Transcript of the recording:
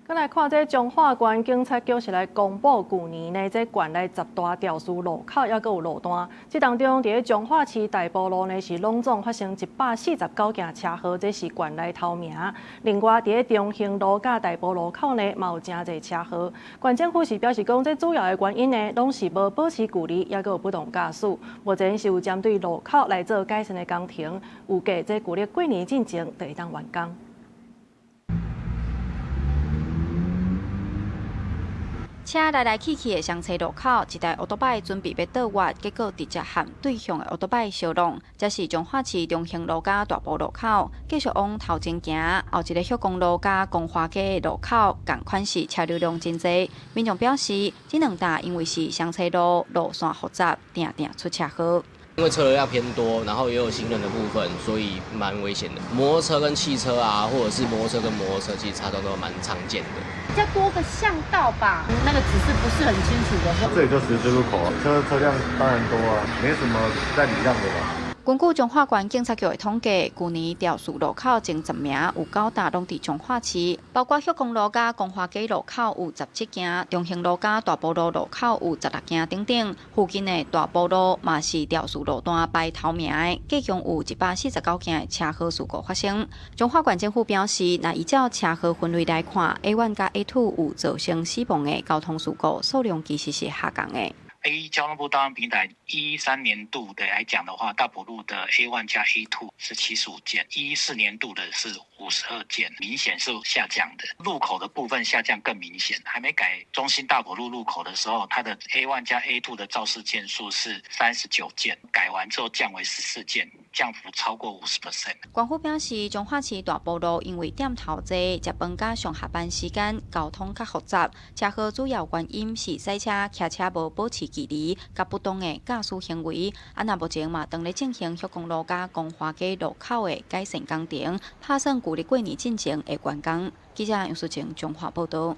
閣來看這彰化縣警察局是來公布舊年呢，這縣內十大肇事路口抑閣有路段。這當中，佇咧彰化市大埔路呢，是攏總發生149件車禍，這是縣內頭名。另外，佇咧中興路佮大埔路口呢，嘛有誠濟車禍。縣政府是表示講，這主要的原因呢，攏是無保持距離，抑閣有不當駕駛。目前是有針對路口來做改善的工程，預計這舊曆過年進前就會當完工。車來來去去的雙叉路口，一台歐多擺準備欲倒彎，結果直接和對向的歐多擺相挵。這是彰化市中興路佮大埔路口，繼續往頭前行，後一个旭光路佮光華街的路口，仝款是車流量真濟。民眾表示，這兩搭因為是雙叉路，路線複雜，定定出車禍。因為車流量偏多，然後也有行人的部分，所以蠻危險的。摩托車跟汽車啊，或者是摩托車跟摩托車，其實擦撞都蠻常見的。比較多個巷道吧，那個指示不是很清楚的話。這裡就十字路口，車車輛當然多啊，沒什麼在禮讓的吧。根據彰化縣警察局的統計，舊年肇事路口前十名有九搭攏佇彰化市，包括旭光路佮光華街路口有17件，中興路佮大埔路路口有16件等等。附近的大埔路嘛是肇事路段排頭名的，計共有149件的車禍事故發生。彰化縣政府表示，若依照車禍分類來看，A1 佮 A2 有造成死亡的交通事故數量其實是下降的。 A 交通部大安平台13年度的來講的話，大埔路的 A1 加 A2 是75件，14年度的是52件，明顯是下降的。路口的部分下降更明顯，還沒改中心大埔路路口的時候，它的 A1 加 A2 的肇事件數是39件，改完之後降為14件，降幅超過50%。縣府表示，彰化市大埔路因為店頭濟，食飯佮上下班時間交通較複雜，車禍主要原因是賽車、騎車無保持距離，佮不當的駕駛行為。啊，那目前嘛，當咧進行旭光路佮光華街路口的改善工程，拍算舊曆過年進前會完工。記者楊淑晴彰化報導。